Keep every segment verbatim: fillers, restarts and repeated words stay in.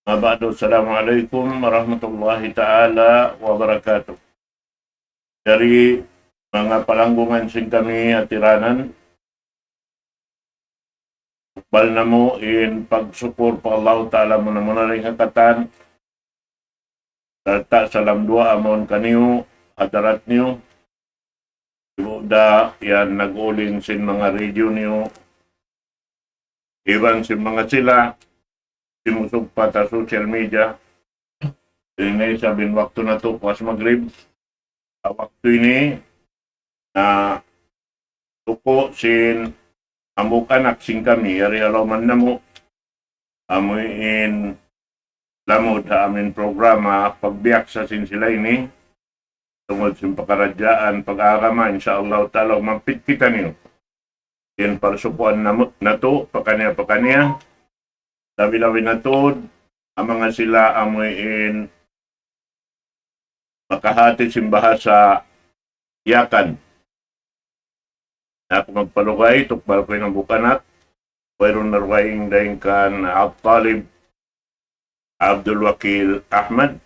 Amma ba'du, assalamu alaykum warahmatullahi ta'ala wabarakatuh. Jari manga palanggungan sin kami hatiranan, tukbal namu' in pagsukul pa Allah Ta'ala muna-muna dayn ha katan, sarta' salam duwaa mawn kaniyu, ha hadarat niyu, iban da yan nag-uling sin manga radyo niyu, iban sin manga sila, simusugpat ha social media. Ini isab in waktu natu' puas magrib. Ha waktu ini, na tuku' sin hambuuk anak sin kami, yari ha lawm namu', amuin lamud ha amuin programa, pagbiyaksa sin sila ini, tungud sin pakaradjaan, pag-agama, insya Allah Ta'ala, umampit kitaniyu. In parsukuan namu', natu', pakaniya-pakaniya, labi-labi na tuud, ha manga sila amuin makahati sin bahasa Yakan. Na aku magpalugay, tukbal ku in hambuuk anak, wayruun na dugaing dayn kan At-Talib Abdul Wakil Ahmad,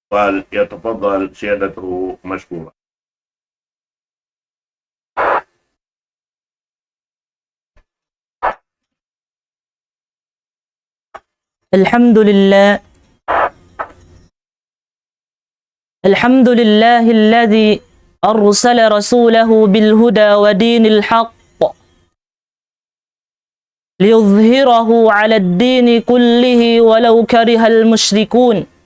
فليتفضل سيادته مشكورا. الحمد لله. الحمد لله الذي أرسل رسوله بالهدى ودين الحق ليظهره على الدين كله ولو كره المشركون.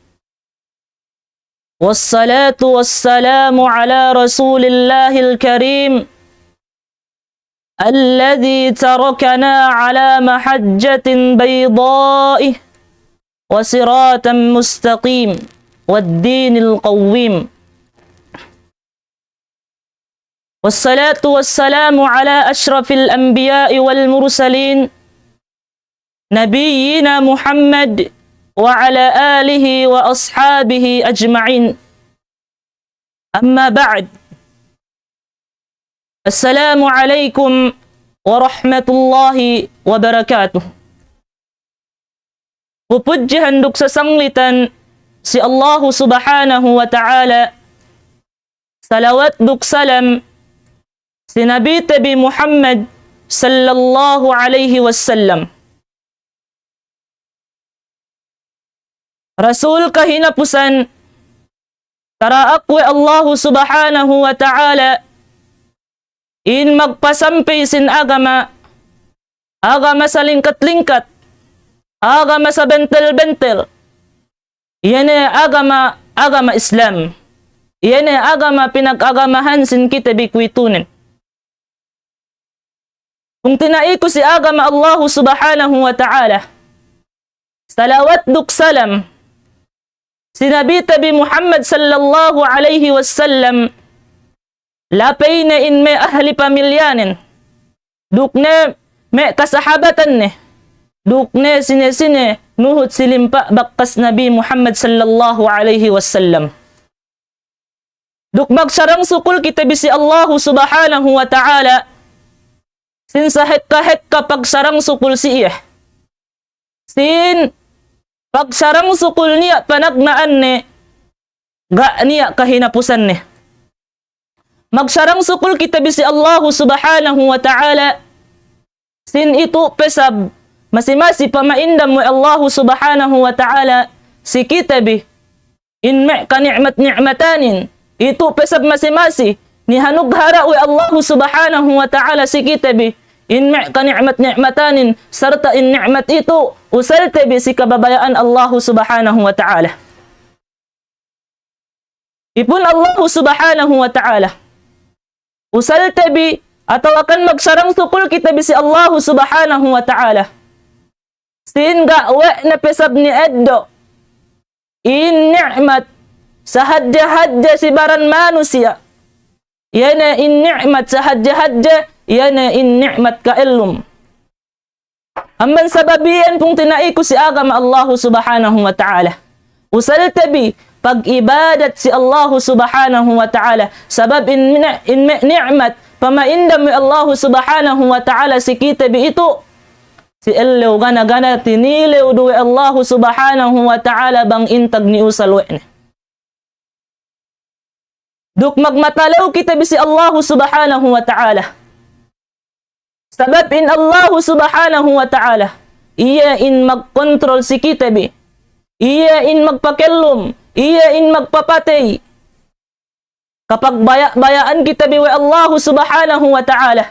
والصلاة والسلام على رسول الله الكريم الذي تركنا على محجة بيضاء وصراط مستقيم والدين القويم. والصلاة والسلام على أشرف الأنبياء والمرسلين نبينا محمد وعلى آله وأصحابه أجمعين. أما بعد. السلام عليكم ورحمة الله وبركاته. Pupudjihan duk sasanglitan sin Allahu Subhanahu wa Ta'ala, salawat duk salam sin Nabi ta bi Muhammad sallallahu alayhi wasallam. Rasul kahinapusan, taraak we' Allahu Subhanahu wa Ta'ala in magpasampay sin agama, agama salingkat-lingkat, agama sabentel-bentel. Yan in agama, agama Islam. Yan in agama pinag-agamahan sin kita bi kuwe'itu. Pungtina'i ku sin agama Allahu Subhanahu wa Ta'ala, salawat duk salam sin Nabi ta bi Muhammad sallallahu alayhi wasallam, lapay na in me' ahli pamilyanen, duk ne me' kasahabatan ne, duk ne sine-sine nuhut silimpa' bakas Nabi Muhammad sallallahu alayhi wasallam. Duk magsarang-sukul kita bi sin Allahu Subhanahu wa Ta'ala, sin sahekka-hekka pagsarang-sukul siya. Sin pagsarang-sukul niya panagnaan ne, ga' niya kahinapusan ne. Magsarang-sukul kita bi sin Allahu Subhanahu wa Ta'ala, sin itu' pa isab masi-masi pamaindam we' Allahu Subhanahu wa Ta'ala sin kita bi in me' kani'mat-ni'matanin. Itu' pa isab masi-masi nihanughara' we' Allahu Subhanahu wa Ta'ala sin kita bi in me' kani'mat-ni'matanin, sarta' in ni'mat itu' usal ta bi sin kabayaan Allahu Subhanahu wa Ta'ala. Ipun Allahu Subhanahu wa Ta'ala, usal ta bi atawa kan magsarang-sukul kita bi sin Allahu Subhanahu wa Ta'ala, sin ga' we' na pa isab niyaeddo' in ni'mat sahadja-hadja sin baran manusiya'. Yan in ni'mat sahadja-hadja, yan in ni'mat kaellum. Amban sabab yan pungtina'i ku sin agama Allahu Subhanahu wa Ta'ala, usal ta bi pag-ibadat sin Allahu Subhanahu wa Ta'ala. Sabab in, in ni'mat pamaindam we' Allahu Subhanahu wa Ta'ala sin kita bi itu', si ellew gana-gana tinilew du we' Allahu Subhanahu wa Ta'ala bang in tagniusal we' ne. Duk magmatalew kita bi si Allahu Subhanahu wa Ta'ala. Sabab in Allahu Subhanahu wa Ta'ala, iya in magkontrol si kita bi. Iya in magpakellum, iya in magpapatay. Kapagbaya'-bayaan kita bi we' Allahu Subhanahu wa Ta'ala.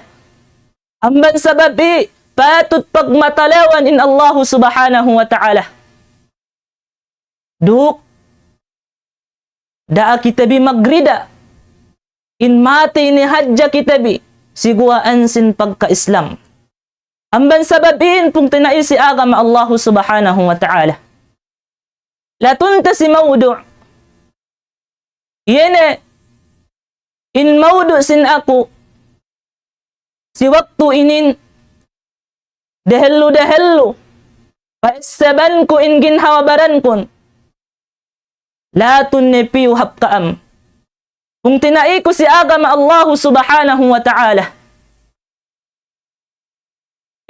Amban sabab i, patut pagmatalewan in Allahu Subhanahu wa Ta'ala. Duk, daa kita bi magrida. In matay ini hadja kita bi, siguwaan sin pagka-Islam. Amban sabab in pungtina'i si agama Allahu Subhanahu wa Ta'ala. Latun ta si mawdu'. Iyene, in mawdu' sin aku, si waktu inin, dehellu-dehellu, paesseban ku in ginhawa-baran kun. Latun ne piyu hap kaam. Pungtina'i ku si agama Allahu Subhanahu wa Ta'ala.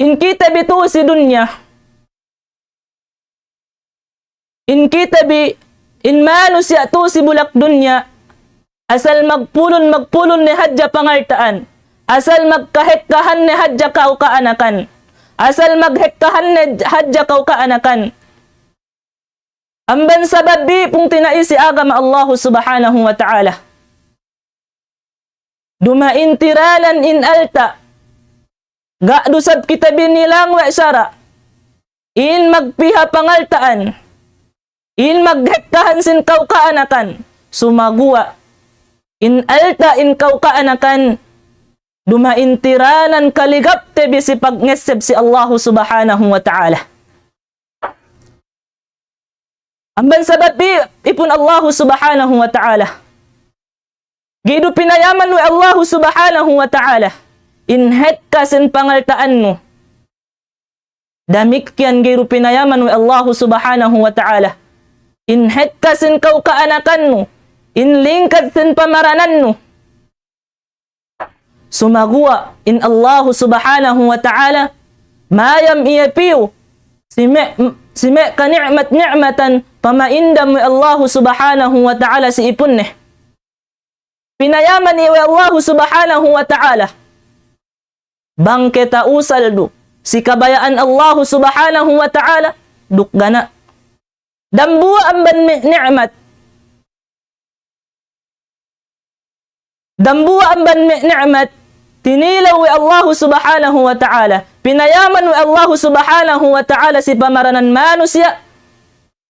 In kita bi tu si dunya. In kita bi, in manusiya' tu si bulak dunya. Asal magpulun-magpulun ne hadja pangaltaan. Asal magkahekkahan ne hadja kaukaanakan. Asal maghekkahan ne hadja kaukaanakan. Amban sabab bi pungtina'i si agama Allahu Subhanahu wa Ta'ala. Dumain tiranan in alta'. Ga' du sab kita binilang we' sara'. In magpiha pangaltaan. In maghekkahan sin kaukaanakan. Sumaguwa'. In alta' in kaukaanakan. Dumain tiranan kaligap te bi si pagngesseb si Allahu Subhanahu wa Ta'ala. Amban sabab i, ipun Allahu Subhanahu wa Ta'ala. Gidu pinayaman we' Allahu Subhanahu wa Ta'ala. In hekka sin pangaltaan mu. Damikkiyan gidu pinayaman we' Allahu Subhanahu wa Ta'ala. In hekka sin kaukaanakan mu. In lingkat sin pamaranan mu. Sumaguwa' in Allahu Subhanahu wa Ta'ala, mayam iye piyu, si me', si me' ka ni'mat-ni'matan, pamaindam we' Allahu Subhanahu wa Ta'ala si ipun ne. Pinayaman iye we' Allahu Subhanahu wa Ta'ala. Bang kita usal du, si kabayaan Allahu Subhanahu wa Ta'ala, duk gana. Dambuwa' amban me' ni'mat. Dambuwa' amban me' ni'mat, tinilew we' Allahu Subhanahu wa Ta'ala. Pinayaman we' Allahu Subhanahu wa Ta'ala si pamaranan manusiya'.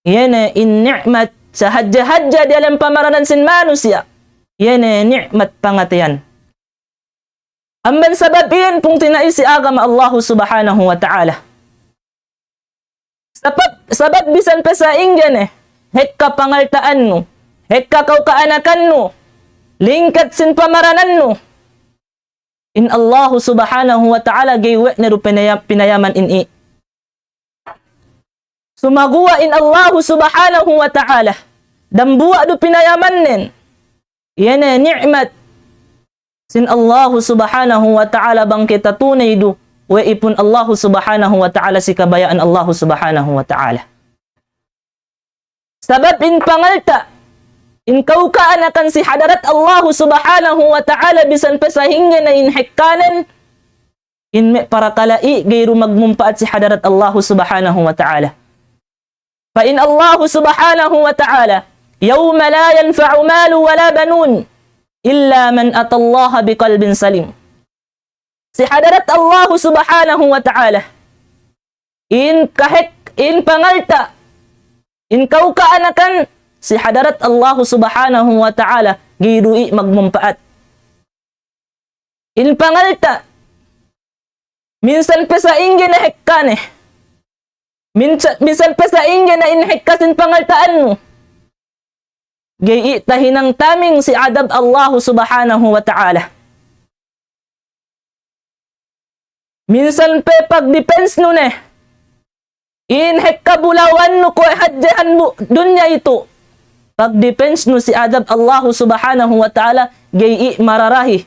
Iyene in ni'mat sahadja-hadja diyalem pamaranan sin manusiya'. Iyene ni'mat pangatayan. Amban sabab iyan pungtina'i si agama Allahu Subhanahu wa Ta'ala. Sabab, sabab bisan pe sa ingge ne, hekka pangaltaan nu, hekka kaukaanakan nu, lingkat sin pamaranan nu. In Allahu Subhanahu wa Ta'ala ga'i we' ne du pinaya-, pinayaman in i. Sumaguwa' in Allahu Subhanahu wa Ta'ala, dambuwa' du pinayaman nen. Iyene ni'mat sin Allahu Subhanahu wa Ta'ala bang kita tunay du, we' ipun Allahu Subhanahu wa Ta'ala si kabayaan Allahu Subhanahu wa Ta'ala. Sabab in pangalta', in kaukaanakan si hadarat Allahu Subhanahu wa Ta'ala bisan pe sa ingge na in hekkanen, in me' parakala' i ga'i du magmumpaat si hadarat Allahu Subhanahu wa Ta'ala. Fa in Allahu Subhanahu wa Ta'ala, يوم لا ينفع مال ولا بنون إلا من أتى الله بقلب سليم. Si hadarat Allahu Subhanahu wa Ta'ala, in kahek-, in pangalta', in kaukaanakan, si hadarat Allahu Subhanahu wa Ta'ala, ga'i du i magmumpaat. In pangalta', minsan pe sa ingge na hekka ne. Minsa-, minsan pe sa ingge na in hekka sin pangaltaan mu. Ga'i i tahinang taming si adab Allahu Subhanahu wa Ta'ala. Minsan pe pagdipens nu ne. In hekka bulawan nu kuwe' hadja ha bu-, dunya itu. Pagdipens nu si adab Allahu Subhanahu wa Ta'ala, ga'i i mararahi.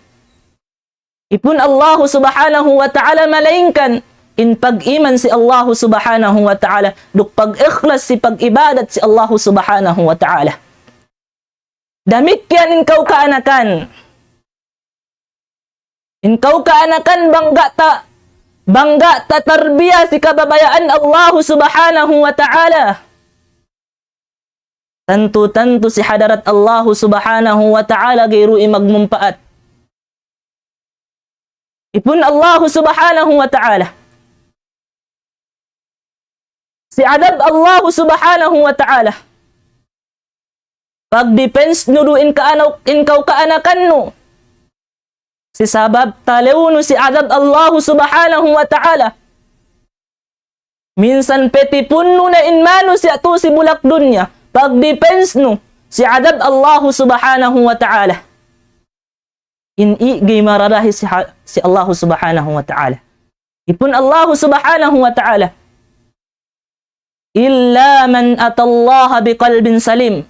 Ipun Allahu Subhanahu wa Ta'ala malaingkan in pag-iman sin Allahu Subhanahu wa Ta'ala, duk pag-ikhlas sin pag-ibadat sin Allahu Subhanahu wa Ta'ala. Damikkiyan in kaw kaanakan. In kaw kaanakan bang ga' ta, bang ga' ta tarbiya sin kabayaan Allahu Subhanahu wa Ta'ala. Tantu-tantu sin hadarat Allahu Subhanahu wa Ta'ala gayruun magmumpaat. Ipun Allahu Subhanahu wa Ta'ala. Sin adab Allahu Subhanahu wa Ta'ala. Pag-defense nu duun in kaanaw-, in kaw kaanakan nu. Sin sabab taliyu nu sin adab Allahu Subhanahu wa Ta'ala. Minsan pitipun nu na in manusiya' tuud sin bulak dunya. Pag-defense nu sin adab Allahu Subhanahu wa Ta'ala. In ini gay mararahi sin ha-, sin Allahu Subhanahu wa Ta'ala. Ipun Allahu Subhanahu wa Ta'ala. إلا من أتى الله بقلب سليم.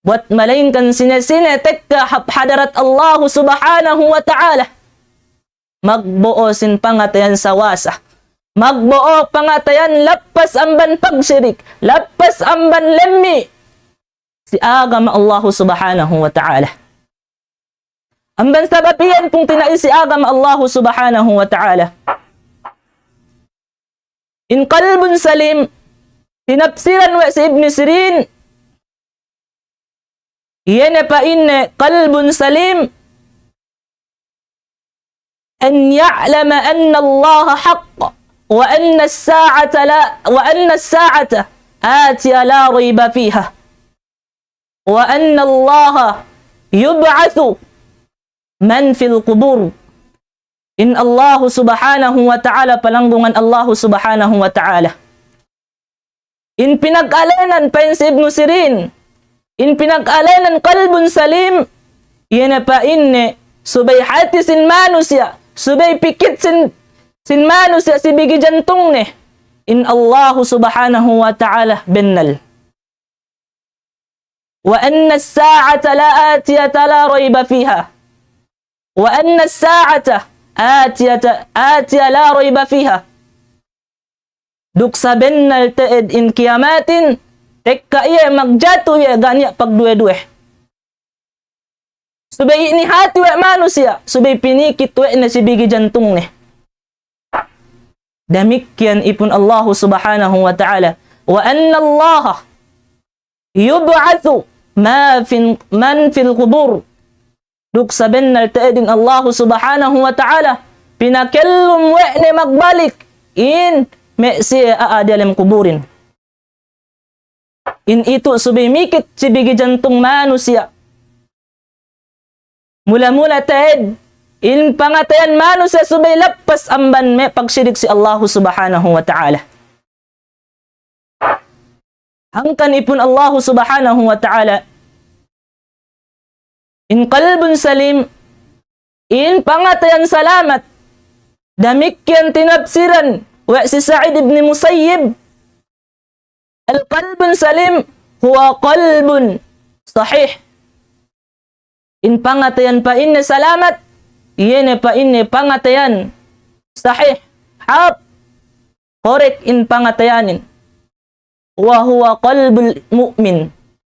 Buat malaingkan sine-sine tekka ha hadarat Allahu Subhanahu wa Ta'ala. Magbuo sin pangatayan sawasa. Magbuo pangatayan lappas amban pagsirik. Lappas amban lemmi. Sin agama Allahu Subhanahu wa Ta'ala. Amban sabab yan pungtina'i sin agama Allahu Subhanahu wa Ta'ala. In qalbun salim, tinapsiran we' sin Ibn Sirin, iye ne pa'inne qalbun salim, أن يعلم أن الله حق وأن الساعة لا، وأن الساعة آتية لا ريب فيها. وأن الله يبعث من في القبور. In Allahu Subhanahu wa Ta'ala, palanggungan Allahu Subhanahu wa Ta'ala. In pinag-alanan pa'in sin Ibn Sirin, in pinag-alanan qalbun salim, iye ne pa'inne, subay hati sin manusiya', subay pikit sin, sin manusiya', sin bigi jantung ne, in Allahu Subhanahu wa Ta'ala bennal. وأن الساعة لآتية لا ريب فيها. وأن الساعة آتية، آتية لا ريب فيها. Duk sabennal te'ed in kiyamatin, tekka iye magjatu iye ga' niya pagduwe-duwe. Subay ini hati we' manusiya', subay pinikit we' ne sin bigi jantung ne. Damikkiyan ipun Allahu Subhanahu wa Ta'ala. وأن الله يبعث ما في، من في القبور. Duk sabennal te'ed in Allahu Subhanahu wa Ta'ala, pinakellum we' ne magbalik in me' siye a'a diyalem kuburin. In itu subay mikit sin bigi jantung manusiya'. Mula-mula te'ed, in pangatayan manusiya' subay lappas amban me' pagsirik sin Allahu Subhanahu wa Ta'ala. Hangkan ipun Allahu Subhanahu wa Ta'ala, in qalbun salim, in pangatayan salamat, damikkiyan tinapsiran we' sin Sa'id ibn Musayyib, القلب السليم هو قلب صحيح. In pangatayan pa'inne salamat, iye ne pa'inne pangatayan sahih, hap, korek in pangatayanin. وهو قلب المؤمن.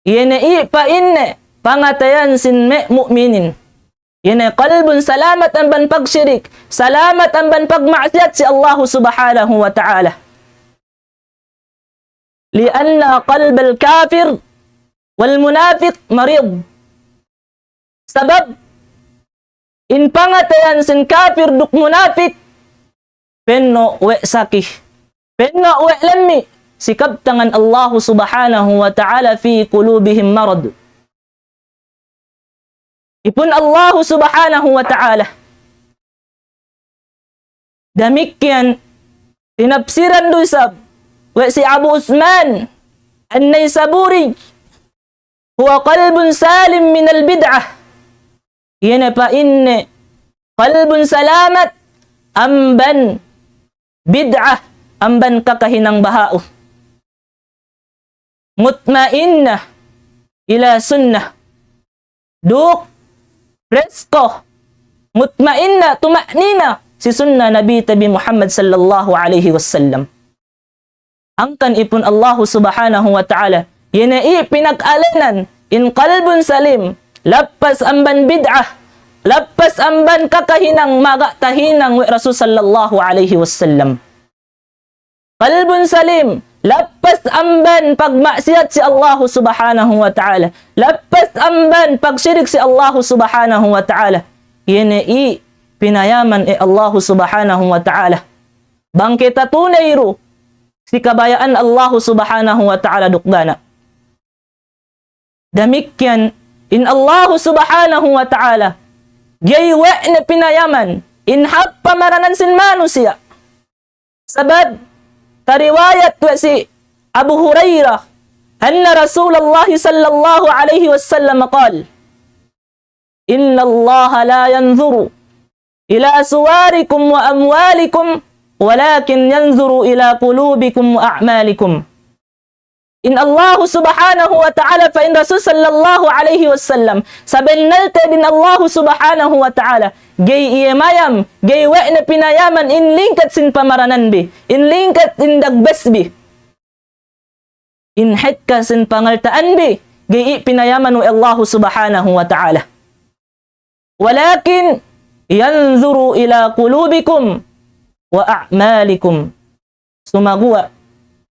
Iye ne i pa'inne pangatayan sin me' mu'minin. Iye ne qalbun salamat amban pagsirik, salamat amban pagmaksiyat sin Allahu Subhanahu wa Ta'ala. لأن قلب الكافر والمنافق مريض. Sabab, in pangatayan sin kafir duk munafik, penno' we' sakit, penno' we' lemmi', sin kabtangan Allahu Subhanahu wa Ta'ala, في قلوبهم مرض. Ipun Allahu Subhanahu wa Ta'ala. Damikkiyan, tinapsiran du isab we' sin Abu Usman An-Naysaburi, هو قلب سالم من البدعة. Iye ne pa'inne qalbun salamat amban bid'ah, amban kakahinang baha'u. مطمئنة إلى سنة. Duk presko, mutmainna, tuma'nina, sin sunna Nabi ta bi Muhammad sallallahu alayhi wasallam. Hangkan ipun Allahu subhanahu wa ta'ala, yan na in pinag-alanan in qalbun salim, lappas amban bid'ah, lappas amban kakahinang maga' tahinang we' Rasul sallallahu alayhi wasallam. Qalbun salim, lappas amban pagmaksiyat sin Allahu subhanahu wa ta'ala, lappas amban pagshirik sin Allahu subhanahu wa ta'ala. Yan na in pinayaman sin Allahu subhanahu wa ta'ala. Bang kita tunay ru sin kabayaan Allahu subhanahu wa ta'ala duk gana. Damikkiyan, in Allahu subhanahu wa ta'ala, gayi' we' ne pinayaman in hak pamaranan sin manusiya'. Sabab, tariwayat we' sin Abu Hurairah, أن رسول الله صلى الله عليه وسلم قال: إن الله لا ينظر إلى صوركم وأموالكم ولكن ينظر إلى قلوبكم وأعمالكم. In Allahu subhanahu wa ta'ala, pa'in Rasul sallallahu alayhi wasallam, sabennal te in Allahu subhanahu wa ta'ala, gayi' iye mayam, gayi' we' ne pinayaman in lingkat sin pamaranan bi, in lingkat in dagbas bi. In hikka sin pangaltaan bi, gayi' pinayaman we' Allahu subhanahu wa ta'ala. ولكن ينظر إلى قلوبكم وأعمالكم. Sumagawa',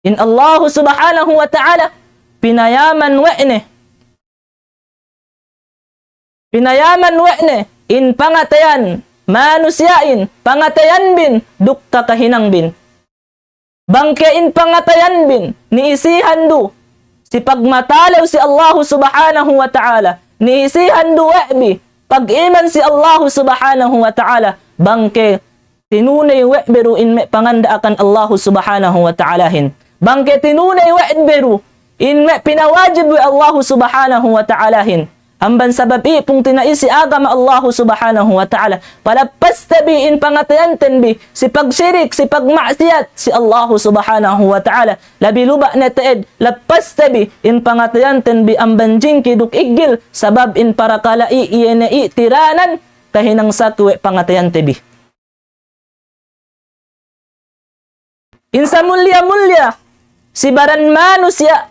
in Allahu subhanahu wa ta'ala, pinayaman we' ne. Pinayaman we' ne in pangatayan manusiya' in, pangatayan bin, duk kakahinang bin. Bang ke in pangatayan bin, niisihan du sin pagmatalaw sin Allahu subhanahu wa ta'ala, niisihan du we' bi pag-iman sin Allahu subhanahu wa ta'ala, bang ke tinunay we' bi ru in me' pangandaakan Allahu subhanahu wa ta'alahin. Bang ke tinunay we' bi ru in me' pinawajib we' Allahu subhanahu wa ta'alahin. Amban sabab ipun tinai sin agama Allahu subhanahu wa ta'ala, palappas ta bi in pangatayan ten bi sin pagshirik, sin pagmaksiyat sin Allahu subhanahu wa ta'ala. Labi luba' ne te'ed, lappas ta bi in pangatayan ten bi amban jingki duk iggil, sabab in parakala' i-, iye ne i tiranan kahinang saki we' pangatayan te bi. In samulliya-mulliya sin baran manusiya',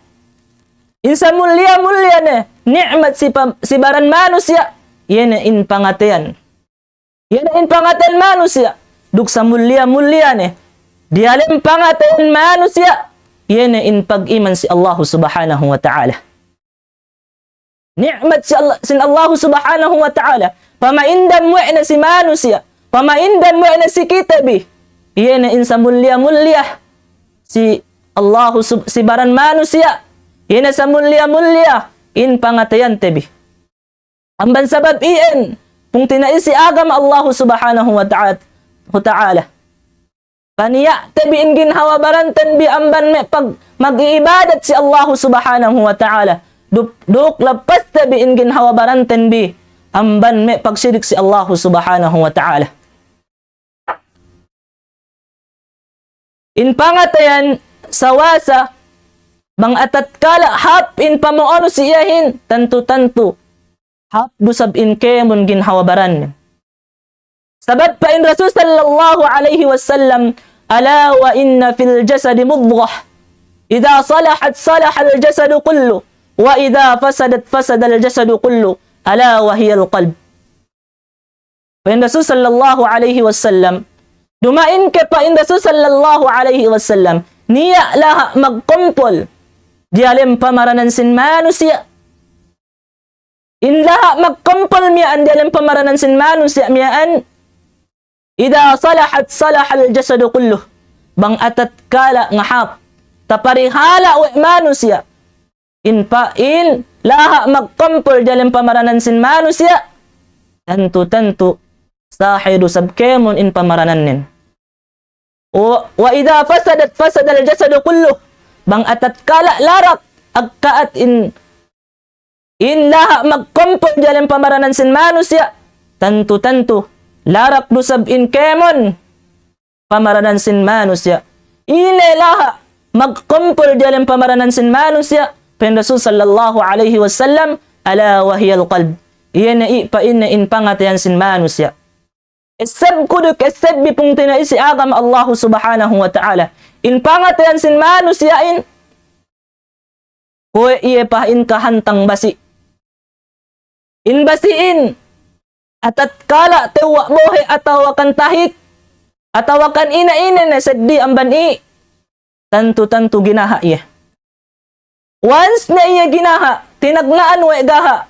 in samulliya-mulliya ne ni'mat sin pa-, sin baran manusiya', iye ne in pangatayan. Iye ne in pangatayan manusiya', duk samulliya-mulliya ne diyalem pangatayan manusiya', iye ne in pag-iman sin Allahu subhanahu wa ta'ala. Ni'mat sin Allah, sin Allahu subhanahu wa ta'ala, pamaindam we' ne sin manusiya', pamaindam we' ne sin kita bi, iye ne in samulliya-mulliya sin Allahu sub-, sin baran manusiya', iye ne samulliya-mulliya in pangatayan te bi. Amban sabab iyan, pungtina'i sin agama Allahu subhanahu wa ta'a-, wa ta'ala. Paniya' te bi in ginhawa-baran ten bi amban me' pag-, mag-iibadat sin Allahu subhanahu wa ta'ala. Duk, duk lappas te bi in ginhawa-baran ten bi amban me' pagshirik sin Allahu subhanahu wa ta'ala. In pangatayan sawasa, bang atatkala hap in pamunu siyahin, tantu-tantu hap du sab in kēmon ginhawa-baran. Sabab pa'in Rasul sallallahu alayhi wasallam, ألا وإن في الجسد مضغة إذا صلحت صلح الجسد كله وإذا فسدت فسد الجسد كله ألا وهي القلب. Pa'in Rasul sallallahu alayhi wasallam, dumaing ke pa'in Rasul sallallahu alayhi wasallam, niya' laha' magkumpul diyalem pamaranan sin manusiya'. In laha' magkumpul miyaan diyalem pamaranan sin manusiya' miyaan, إذا صلحت صلح الجسد كله. Bang atatkala ngahap taparihala' we' manusiya', in pa-, in laha' magkumpul diyalem pamaranan sin manusiya', tantu-tantu sahi du sab kēmon in pamaranannen. و-, وإذا فسدت فسد الجسد كله. Bang atatkala larak agkaat in, in laha' magkumpul diyalem pamaranan sin manusiya', tantu-tantu larak du sab in kēmon pamaranan sin manusiya'. In laha' magkumpul diyalem pamaranan sin manusiya', pa'in Rasul sallallahu alayhi wasallam, ألا وهي القلب. Iye ne i-, pa'in ne in pangatayan sin manusiya'. Esseb ku duk esseb bi pungtina'i sin agama Allahu Subhanahu wa Ta'ala. In pangatayan sin manusiya' in, kuwe' iye pa in kahantang basi'. In basi' in, atatkala tewwa' bohe' atawa kan tahik, atawa kan ina-ina na seddi amban i, tantu-tantu ginaha' iye. Once na iye ginaha', tinagnaan we' gaha'.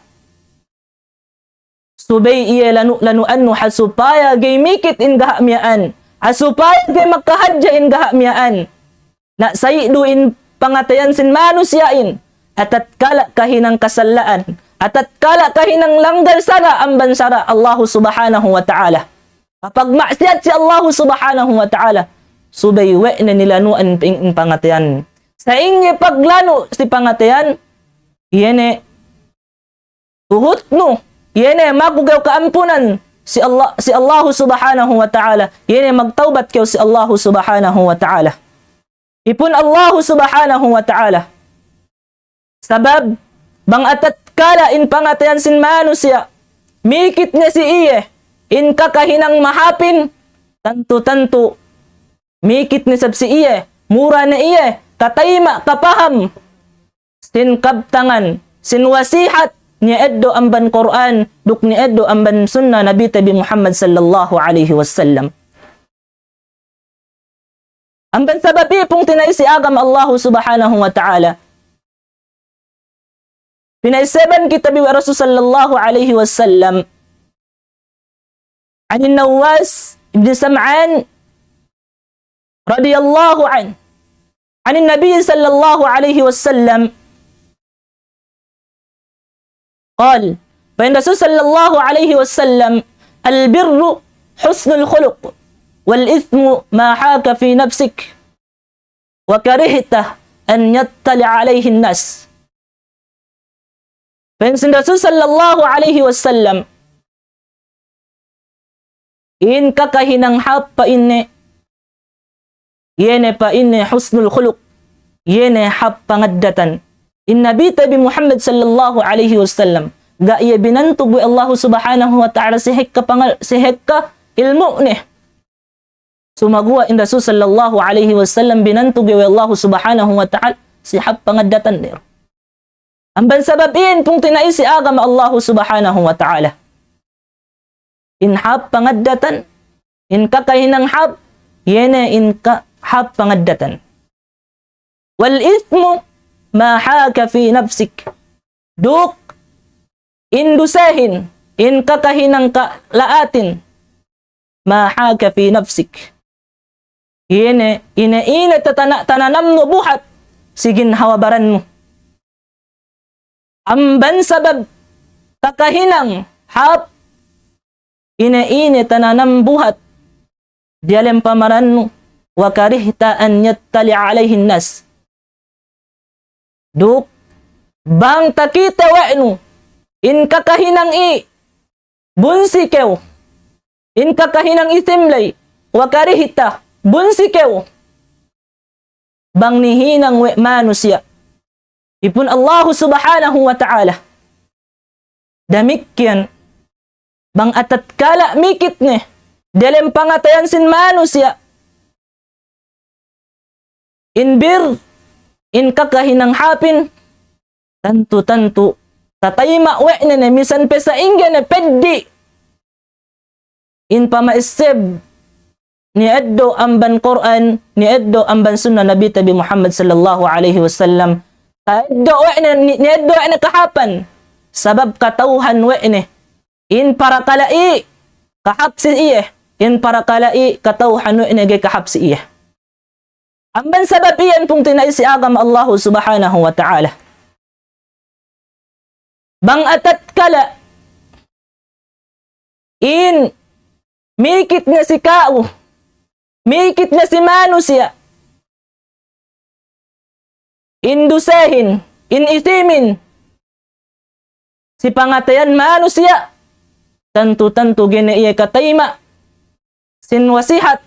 Subay iye lanu-lanuan nu ha supaya gay mikit in gaha' miyaan. Ha supaya gay makahadja in gaha' miyaan. Na sayi' du in pangatayan sin manusiya' in. Atatkala kahinang kasalaan. Atatkala kahinang langgal sara' amban sara' Allahu Subhanahu wa Ta'ala. Kapagmaksiyat sin Allahu Subhanahu wa Ta'ala. Subay we' na nilanuan in, in pangatayan. Sa' in iye paglanu' sin pangatayan, iye ne tuhut nu, iye ne maku gaw kaampunan sin Allah, sin Allahu Subhanahu wa Ta'ala, iye ne magtawbat kaw sin Allahu Subhanahu wa Ta'ala. Ipun Allahu Subhanahu wa Ta'ala. Sabab, bang atatkala in pangatayan sin manusiya', mikit ne si iye, in kakahinang mahapin, tantu-tantu, mikit ne sab si iye, mura ne iye, katayma', kapaham, sin kabtangan, sin wasihat, niya eddo' amban Qur'an, duk niya eddo' amban sunnah Nabi tabi Muhammad sallallahu alayhi wasallam. Amban sabab ini pungtina'i sin agama Allahu Subhanahu wa Ta'ala. Pinaissaban kita bi wa Rasul sallallahu alayhi wasallam. عن النواس بن سمعان رضي الله عنه عن النبي صلى الله عليه وسلم قال، pa'in Rasul sallallahu alayhi wasallam, البر حسن الخلق، والإثم ما حاك في نفسك، وكرهت أن يطلع عليه الناس. Pa'in sin Rasul sallallahu alayhi wasallam, in kakahinang hap pa inne, iye ne pa inne husnul khuluq, iye ne hap pangaddatan. In Nabi tabi Muhammad sallallahu alayhi wasallam, ga' iye binantug we' Allahu Subhanahu wa Ta'ala sin hikka pangal-, sin hikka ilmu' ne. Sumagawa' in Rasul sallallahu alayhi wasallam binantug we' Allahu Subhanahu wa Ta'ala sin hap pangaddatan ne. Amban sabab ini pungtina'i sin agama Allahu Subhanahu wa Ta'ala. In hap pangaddatan, in kakahinang hap, iye ne in ka-, hap pangaddatan. والإثم ما حاك في نفسك. Duk in dusahin, in kakahinang kalaatin, ما حاك في نفسك. Iye ne, ine-ine tatana-, tananam nu buhat sin ginhawa-baran mu. Amban sabab kakahinang hap, ine-ine tananam buhat diyalem pamaran nu, وكرهت أن يطلع عليه الناس. Duk, bang takite we' nu, in kakahinang i, bunsi kew, in kakahinang i simlay, وكرهت, bunsi kew, bang nihinang we' manusiya'. Ipun Allahu Subhanahu wa Ta'ala. Damikkiyan, bang atatkala mikit ne, diyalem pangatayan sin manusiya'. In bir, in kakahinang hapin, tantu-tantu, tatayma' we' ne ne, misan pe sa ingge ne peddi'. In pamaesseb, niya eddo' amban Qur'an, niya eddo' amban sunnah Nabi tabi Muhammad sallallahu alayhi wasallam. Niya eddo' we' ne, ni-, niya eddo' we' ne kahapan. Sabab katawhan we' ne. In parakala' i kahap sin iye. In parakala' i katawhan we' ne gay kahap sin iye. Amban sabab iyan pungtina'i sin agama Allahu Subhanahu wa Ta'ala. Bang atatkala in mikit ne sin kau, mikit ne sin manusiya', in dusahin, in isimin, sin pangatayan manusiya', tantu-tantu gene iye katayma' sin wasihat,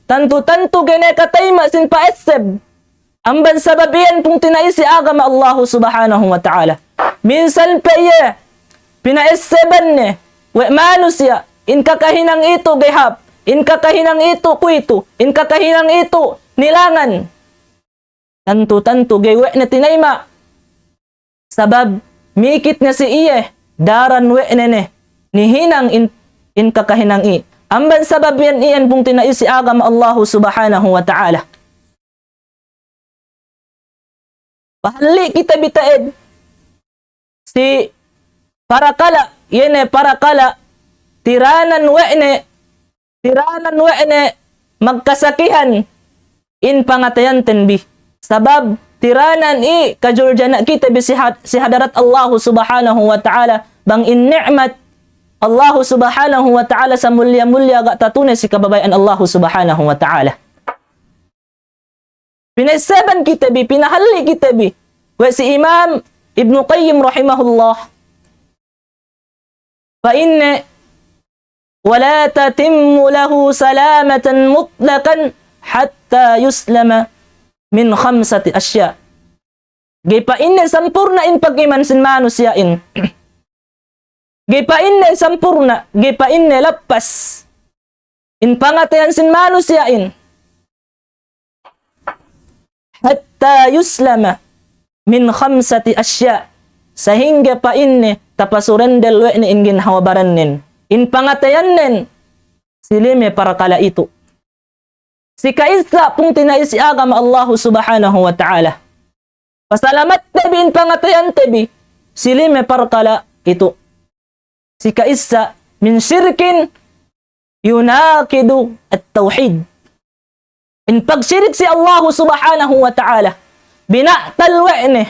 tantu-tantu gene katayma' sin paesseb. Amban sabab iyan pungtina'i sin agama Allahu Subhanahu wa Ta'ala. Minsan pe iye, pinaesseban ne we' manusiya', in kakahinang itu gihap, in kakahinang itu kuitu, in kakahinang itu nilangan. Tantu-tantu gawi' we' ne tinayma'. Sabab mikit ne si iye, daran we' ne ne nihinang in, in kakahinang i. Amban sabab yan iyan pungtina'i si agama Allahu Subhanahu wa Ta'ala. Pahalli' kita bitaid si parakala', yan ne parakala', tiranan we' ne, tiranan we' ne magkasakihan in pangatayan ten bi. Sabab tiranan i kajurjana kita bi si had-, si hadarat Allahu Subhanahu wa Ta'ala, bang in ni'mat Allahu Subhanahu wa Ta'ala sa mulliya-mulliya ga' tatunay si kabayaan Allahu Subhanahu wa Ta'ala. Pinaisaban kita bi, pinahalli' kita bi. We' si Imam Ibnu Qayyim rahimahullah, pa'inne, ولا تتم له سلامة مطلقا حتى يسلم من خمسة أشياء. Ga'i pa'inne sampurna' in pag-iman sin manusiya' in. Ga'i pa'inne sampurna', ga'i pa'inne lappas in pangatayan sin manusiya' in. حتى يسلم من خمسة أشياء. Sahingga pa'inne tapasurendel we' ne in ginhawa-barannen, in pangatayannen, si lime parakala' itu. Sikaisa pungtina'i si agama Allahu Subhanahu wa Ta'ala. Pasalamat te bi in pangatayan te bi, si lime parakala' itu. Sikaisa, من شرك يناقض التوحيد. In pagshirik si Allahu Subhanahu wa Ta'ala, binatal we' ne,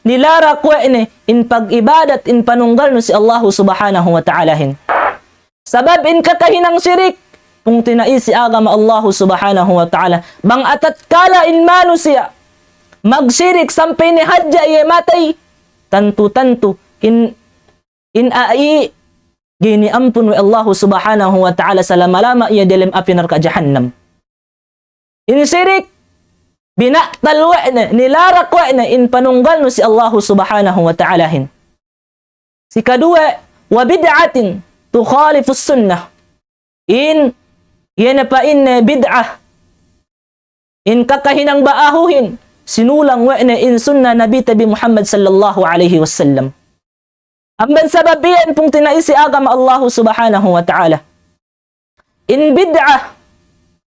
nilarak we' ne, in pag-ibadat, in panunggal nu si Allahu Subhanahu wa Ta'ala hin. Sabab in kakahinang shirik, pungtina'i si agama Allahu Subhanahu wa Ta'ala. Bang atatkala in manusiya' magshirik sampay ini hadja iye matay, tantu-tantu in, in ai giniampun we' Allahu Subhanahu wa Ta'ala salama-lama iye dalem api narka' jahannam. In shirik, binatal we' ne, nilarak we' ne, in panunggal nu si Allahu Subhanahu wa Ta'ala hin. Sikaduwe, وبدعة تخالف السنة. In, yan pa'inne bid'ah. In kakahinang baahuhin, sinulang we' ne in sunna Nabi tabi Muhammad sallallahu alayhi wasallam. Amban sabab iyan pungtina'i si agama Allahu Subhanahu wa Ta'ala. In bid'ah,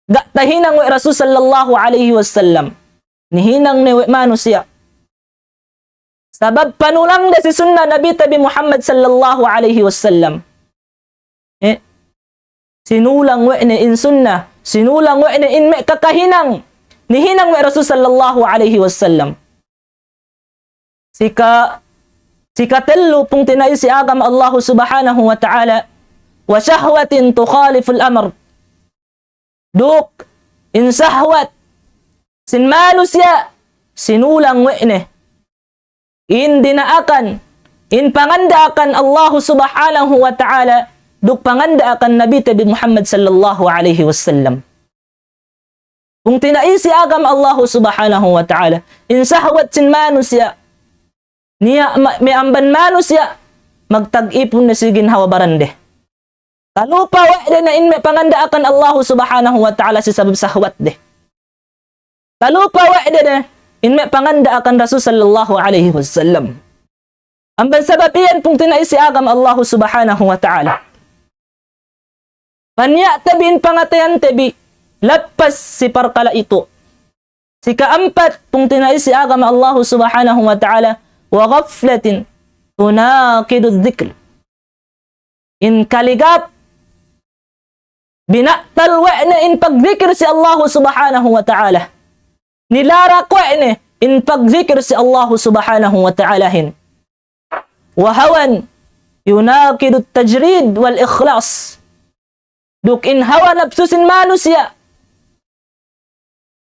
ga' tahinang we' Rasul sallallahu alayhi wasallam. Nihinang ne we' manusiya'. Sabab panulang da si sunna Nabi tabi Muhammad sallallahu alayhi wasallam. Eh, sinulang we' ne in sunna, sinulang we' ne in me' kakahinang nihinang we' Rasul sallallahu alayhi wasallam. Sika, sikatellu pungtina'i si agama Allahu Subhanahu wa Ta'ala, وشهوة تخالف الأمر. Duk, in sahwat sin manusiya', sinulang we' ne in dinaakan, in pangandaakan Allahu Subhanahu wa Ta'ala, duk pangandaakan Nabi tabi Muhammad sallallahu alayhi wasallam. Pungtina'i si agama Allahu Subhanahu wa Ta'ala, in sahwat sin manusiya', niya ma-, me' amban manusiya', magtag-ipun na si ginhawa-baran de. Talupa we' de na in me' pangandaakan Allahu Subhanahu wa Ta'ala si sabab sahwat de. Talupa we' de na in me' pangandaakan Rasul sallallahu alayhi wasallam. Amban sabab iyan pungtina'i si agama Allahu Subhanahu wa Ta'ala. Paniya' tabi in pangatayan tabi, lappas si parkala' itu. Sikaampat, pungtina'i si agama Allahu Subhanahu wa Ta'ala, وغفلة تناقض الذكر. In kaligap, binatal we' ne in pagdikir si Allahu Subhanahu wa Ta'ala. Nilarak we' ne in pagdikir si Allahu Subhanahu wa Ta'ala hin. وهوى يناقض التجريد والإخلاص. Duk in hawa napsu sin manusiya',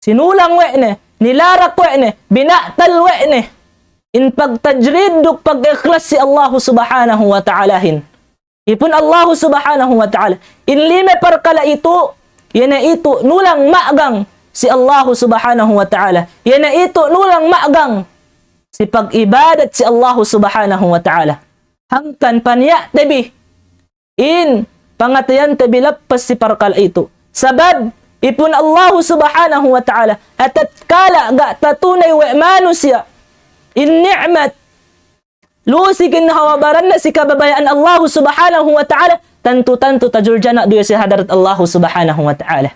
sinulang we' ne, nilarak we' ne, binatal we' ne in pagtajrid duk pag-ikhlas si Allahu Subhanahu wa Ta'ala hin. Ipun Allahu Subhanahu wa Ta'ala. In lime parkala' itu, yan itu nulang magang si Allahu Subhanahu wa Ta'ala. Yan itu nulang magang si pag-ibadat si Allahu Subhanahu wa Ta'ala. Hangkan paniya' tabi in pangatayan ta bilappas sin parkala' itu. Sabab, ipun Allahu Subhanahu wa Ta'ala, atatkala ga' tatunay we' manusiya' in ni'mat, lusi ginhawa-baran na sin kababayaan Allahu Subhanahu wa Ta'ala, tantu-tantu tajul jana' duya sin hadarat Allahu Subhanahu wa Ta'ala.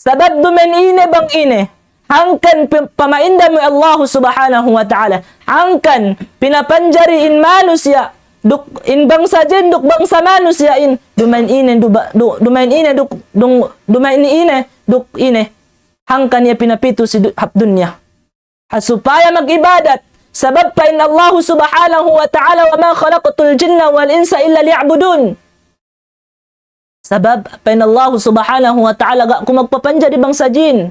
Sabab dumain ini bang ini, hangkan pi-, pamainda mu Allahu Subhanahu wa Ta'ala, hangkan pinapanjari in manusiya', duk in bangsa jin, duk bangsa manusiya' in, dumain ini, duba-, du-, dumain ini, duk, dung, dumain ini, duk ini, hangkan ya pinapitu sin du-, hap dunya. Ha supaya mag-ibadat. Sabab pa'in Allahu Subhanahu wa Ta'ala, وما خلقت الجن والإنس إلا ليعبدون. Sabab pa'in Allahu Subhanahu wa Ta'ala, ga' aku magpapanjari bangsa jin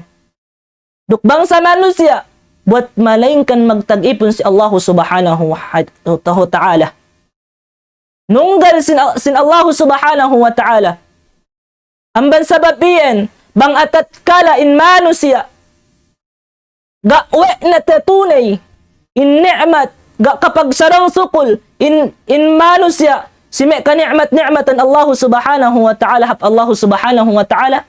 duk bangsa manusiya' buat malaingkan magtag-ipun sin Allahu Subhanahu wa Ta'ala. Nunggal sin, sin Allahu Subhanahu wa Ta'ala. Amban sabab iyan, bang atatkala in manusiya' ga' we' na tatunay in ni'mat, ga' kapagsarang-sukul in, in manusiya' sin me' kani'mat-ni'matan Allahu Subhanahu wa Ta'ala, hap Allahu Subhanahu wa Ta'ala.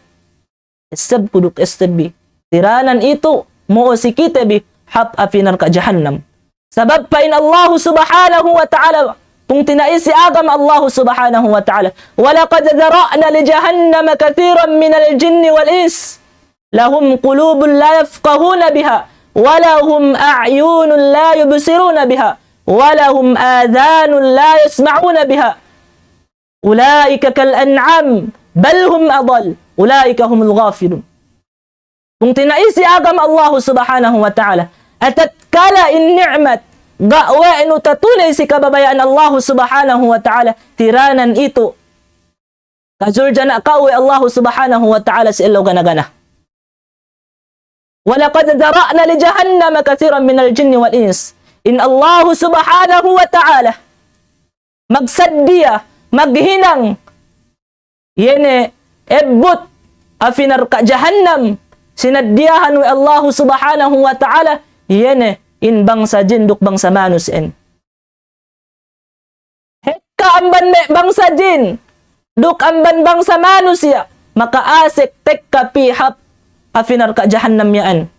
Isab ku duk isab bi, tiranan itu, mu'u si kita bi, hap api narka' jahannam. Sabab pa'in Allahu Subhanahu wa Ta'ala, pungtina'i sin agama Allahu Subhanahu wa Ta'ala, ولقد ذرأنا لجهنم كثيرا من الجن والإنس لهم قلوب لا يفقهون بها ولهم أعين لا يبصرون بها ولهم آذان لا يسمعون بها أولئك كالأنعام بل هم أضل أولئك هم الغافلون. Pungtina'i sin agama Allahu Subhanahu wa Ta'ala. Atatkala in ni'mat, ga' we' nu tatunay sin kababayaan Allahu Subhanahu wa Ta'ala, tiranan itu, tajul jana' kaw we' Allahu Subhanahu wa Ta'ala sin ellew gana-gana. ولقد ذرأنا لجهنم كثيرا من الجن والإنس. In Allahu Subhanahu wa Ta'ala magsaddiya, maghinang, yene ebbut api narka' jahannam, sinaddiyahan we' Allahu Subhanahu wa Ta'ala, yene in bangsa jin duk bangsa manusiya' in. Hekka amban me' bangsa jin duk amban bangsa manusiya', makaasik tekka pī hap api narka' jahannam yan.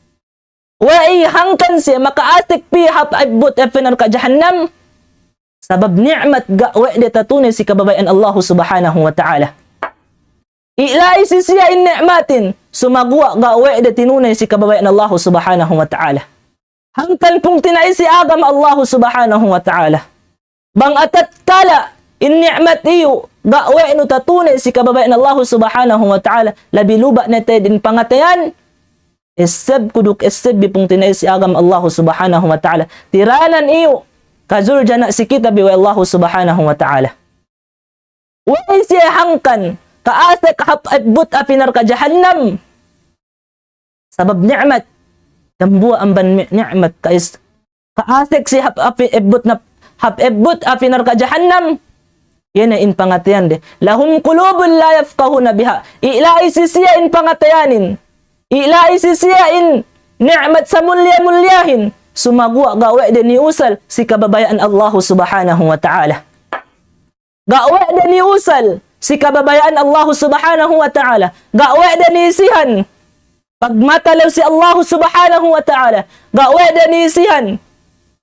Way hangkan siya makaasik pī hap ebbut api narka' jahannam. Sabab ni'mat ga' we' de tatunay sin kababayaan Allahu Subhanahu wa Ta'ala. Ila'i sin siya in ni'matin, sumagawa' ga' we' de tinunay sin kababayaan Allahu Subhanahu wa Ta'ala. Hangkan pungtina'i sin agama Allahu Subhanahu wa Ta'ala. Bang atatkala in ni'mat iyu, ga' we' nu tatunay sin kababayaan Allahu Subhanahu wa Ta'ala, labi luba' na tayad in pangatayan, isab ku duk isab bi pungtina'i sin agama Allahu Subhanahu wa Ta'ala. Tiranan iyu, tajul jana' sin kita bi we' Allahu Subhanahu wa Ta'ala. Way siya hangkan kaasik hap ebbut api narka' jahannam. Sabab ni'mat. Dambuwa' amban ni-, ni'mat kais-, kaasik siya hap api ebbut na, hap ebbut api narka' jahannam. Yan na in pangatayan de. لهم قلوب لا يفقهون بها. Ila'i sin siya in pangatayanin. Ila'i sin siya in ni'mat samulliya-mulliyahin. Sumagawa' ga' we' de niusal sin kababayaan Allahu Subhanahu wa Ta'ala. Ga' we' de niusal sin kababayaan Allahu Subhanahu wa Ta'ala. Ga' we' de niisihan pagmatalew sin Allahu Subhanahu wa Ta'ala. Ga' we' de niisihan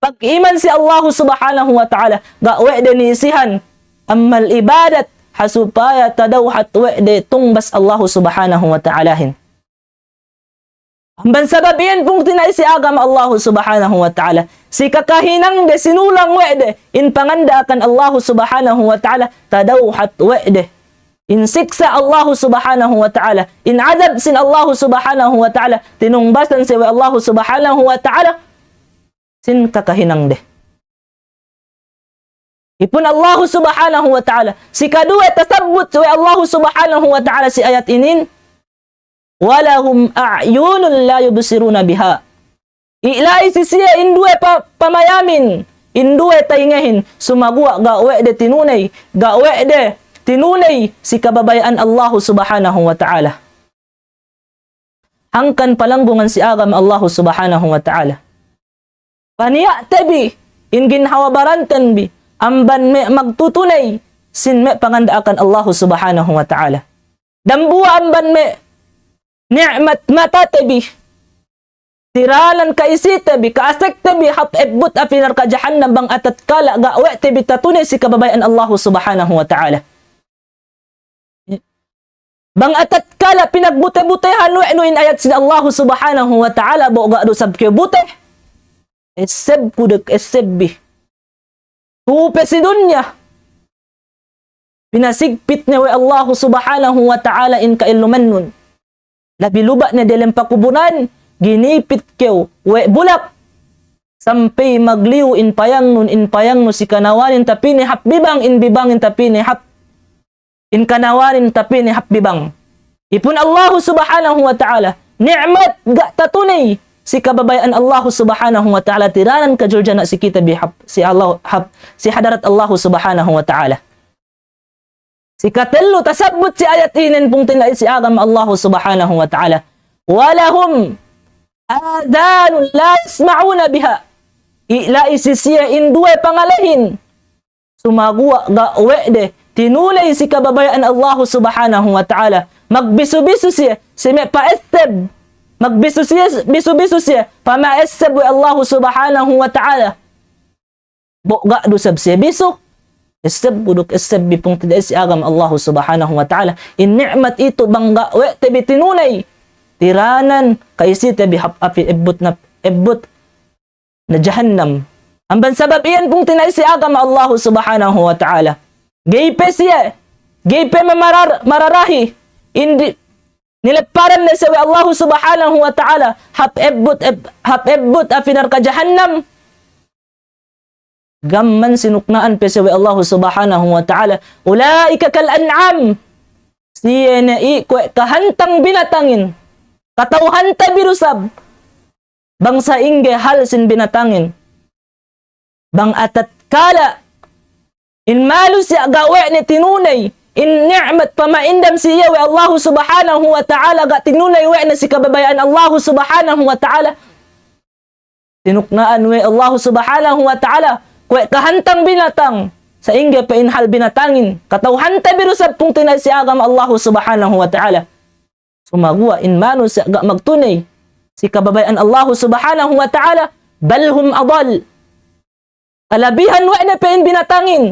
pag-iman sin Allahu Subhanahu wa Ta'ala. Ga' we' de niisihan amal ibadat ha supaya tadawhat we' de tungbas Allahu Subhanahu wa Ta'alahin. Amban sabab iyan pungtina'i sin agama Allahu Subhanahu wa Ta'ala. Sin kakahinang de sinulang we' de, in pangandaakan Allahu Subhanahu wa Ta'ala, tadawhat we' de. In siksa' Allahu Subhanahu wa Ta'ala, in adab sin Allahu Subhanahu wa Ta'ala, tinungbasan siya we' Allahu Subhanahu wa Ta'ala, sin kakahinang de. Ipun Allahu Subhanahu wa Ta'ala. Sikaduwa tasabbut we' Allahu Subhanahu wa Ta'ala sin ayat ini. ولهم أعين لا يبصرون بها. Ila'i sin siya in duwe pa-, pamayamin, in duwe tayngahin, sumagawa' ga' we' de tinunay, ga' we' de tinunay sin kababayaan Allahu Subhanahu wa Ta'ala. Hangkan palanggungan sin agama Allahu Subhanahu wa Ta'ala. Paniya' ta bi, in ginhawa-baran ta bi, amban me' magtutunay sin me' pangandaakan Allahu Subhanahu wa Ta'ala. Dambuwa' amban me' ni'mat mata te bi, tiranan kaisi te bi, kaasek te bi, hap ebbut api narka' jahannam bang atatkala ga' we' te bi tatunay si kababayaan Allahu Subhanahu wa Ta'ala. Bang atatkala pinagbute-butehan we' nu in ayat sin Allahu Subhanahu wa Ta'ala, bo' ga' du sab ke bute. Esseb kudek esseb bi. Tupe si dunya. Pinasigpit ne we' Allahu Subhanahu wa Ta'ala in kailluman nun. Labi luba' ne delem pakubunan, ginipit kew we' bulak. Sampay magliyu in payang nun, in payang nun si kanawanin tapini hap bibang, in bibangin tapini hap in kanawanin tapini hap bibang. Ipun Allahu Subhanahu wa Ta'ala, ni'mat ga' tatunay si kababayaan Allahu Subhanahu wa Ta'ala, tiranan kajuljana si kita bi hap, si Allah, hap, si hadarat Allahu Subhanahu wa Ta'ala. Si katellu tasabbut si ayat inin pungtina'i si agama Allahu Subhanahu wa Ta'ala. وَلَهُمْ آذَانٌ لَا يَسْمَعُونَ بِهَا. Ila isi siya in duwe pangalahin. Sumaguwa' ga' we' de tinunay si kababayaan Allahu Subhanahu wa Ta'ala. Magbisu-bisu siya, si me' pa esseb. Magbisu siya, bisu-bisu siya, pa ma esseb we' Allahu Subhanahu wa Ta'ala. Bo' ga' du sab siya bisu. Esseb kuduk esseb bi pungtina'i si agama Allahu Subhanahu wa Ta'ala. In ni'mat itu bang ga' we' te bi tinunay, tiranan kaisi te bi hap api ebbut na, ebbut na jahannam. Amban sabab iyan pungtina'i si agama Allahu Subhanahu wa Ta'ala. Gaype siya, gaype mamarar-, mararahi, indi, nileparan na siya we' Allahu Subhanahu wa Ta'ala, hap ebbut, eb-, hap ebbut api narka' jahannam. Gamman sinuknaan pe siya we' Allahu Subhanahu wa Ta'ala. أُولَٰئِكَ كَالْأَنْعَامِ. Siya na i kuwe' kahantang binatangin. Katauhan ta biru sab. Bang sa ingge hal sin binatangin. Bang atatkala in manusiya' ga' we' ne tinunay in ni'mat pamaindam siya we' Allahu Subhanahu wa Ta'ala, ga' tinunay we' ne si kababayaan Allahu Subhanahu wa Ta'ala. Tinuknaan we' Allahu Subhanahu wa Ta'ala kuwe' kahantang binatang. Sa ingge pa in hal binatangin. Katauhan ta biru sab pungtina'i si agama Allahu Subhanahu wa Ta'ala. Sumaguwa' in manusiya' ga' magtunay si kababayaan Allahu Subhanahu wa Ta'ala, بَلْ هُمْ أَضَلُّ. Kalabihan we' ne pa in binatangin.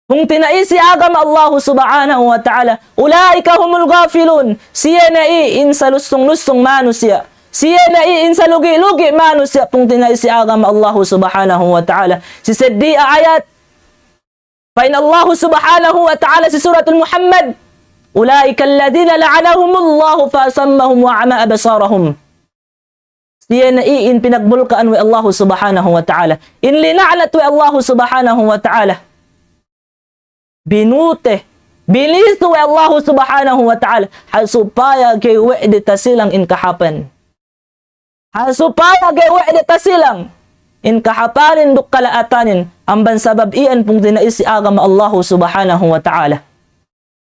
Pungtina'i si agama Allahu Subhanahu wa Ta'ala, أُولَٰئِكَ هُمُ الْغَافِلُونَ. Siya na i in salusung-lusung manusiya'. Siya na i in salugi-lugi manusiya', pungtina'i si agama Allahu Subhanahu wa Ta'ala. Si seddi ayat, pa in Allahu Subhanahu wa Ta'ala si Suratul Muhammad, أُولَٰئِكَ الَّذِينَ لَعَنَهُمُ اللَّهُ فَأَصَمَّهُمْ وَأَعْمَىٰ أَبْصَارَهُمْ. Siya na i in pinagbulkaan we' Allahu Subhanahu wa Ta'ala. In lina'nat we' Allahu Subhanahu wa Ta'ala. Binute, binisu we' Allahu Subhanahu wa Ta'ala. Ha supaya ga'i we' de tasilang in kahapan. Ha supaya ga'i we' de tasilang in kahapanin duk kalaatanin, amban sabab iyan pungtina'i si agama Allahu Subhanahu wa Ta'ala.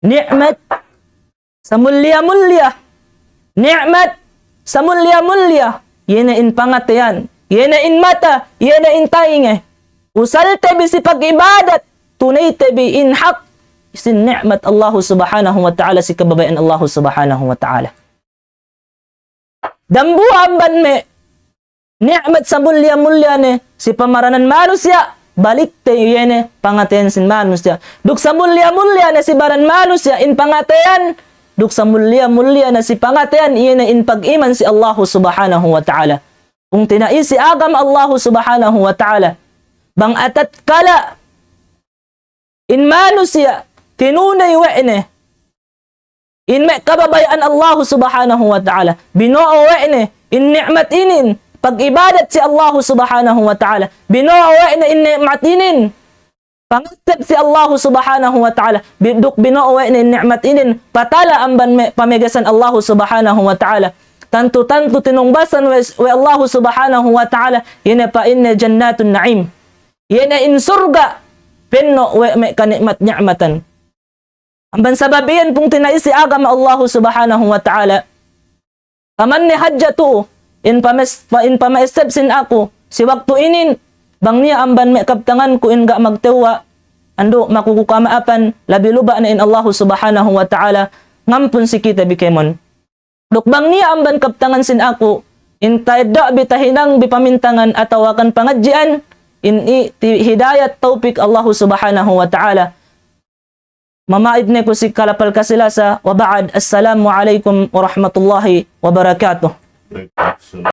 Ni'mat samulliya-mulliya. Ni'mat samulliya-mulliya. Iyan na in pangatayan. Iyan na in mata. Iyan na in taynga. Usal te bi si pag-ibadat. Tunay te bi in hak sin ni'mat Allahu Subhanahu wa Ta'ala, si kababayaan Allahu Subhanahu wa Ta'ala. Dambuwa' amban me' ni'mat samulliya-mulliya ne si pamaranan manusiya', balik te iyan ne pangatayan sin manusiya'. Duk samulliya-mulliya ne si baran manusiya' in pangatayan, duk samulliya-mulliya ne si pangatayan iyan ne in pag-iman si Allahu Subhanahu wa Ta'ala. Pungtina'i si agama Allahu Subhanahu wa Ta'ala. Bang atatkala in manusiya' tinunay we' ne in me' kababayaan Allahu Subhanahu wa Ta'ala. Binuo' we' ne in ni'mat inin, pag-ibadat si Allahu Subhanahu wa Ta'ala. Binuo' we' ne in ni'mat inin, pangasab si Allahu Subhanahu wa Ta'ala. Bi-, duk binuo' we' ne in ni'mat inin, patala amban me' pamegesan Allahu Subhanahu wa Ta'ala. Tantu-tantu tinungbasan we', we' Allahu Subhanahu wa Ta'ala, iyan ne pa in جنات النعيم. Iyan ne in surga', penno' we' me' kanikmat-nikmatan. Amban sabab iyan pungtina'i si agama Allahu Subhanahu wa Ta'ala. Kaman ne hadja tuud, in pames-, pa-, in pamaisab sin aku, si waktu inin, bang niya amban me' kabtangan ku in ga' magtewwa', andu' makukukamaapan, labi-luba na in Allahu Subhanahu wa Ta'ala ngampun sin kita bi kaymun. Duk bang niya amban kabtangan sin aku, in tayda' bi tahinang bi pamintangan atawa kan pangadjian, in i-, ti-, hidayat tawpik Allahu Subhanahu wa Ta'ala. Mamaid ne ku sin kalapal kasi-lasa, wa ba'd, assalamu alaykum warahmatullahi wabarakatuh.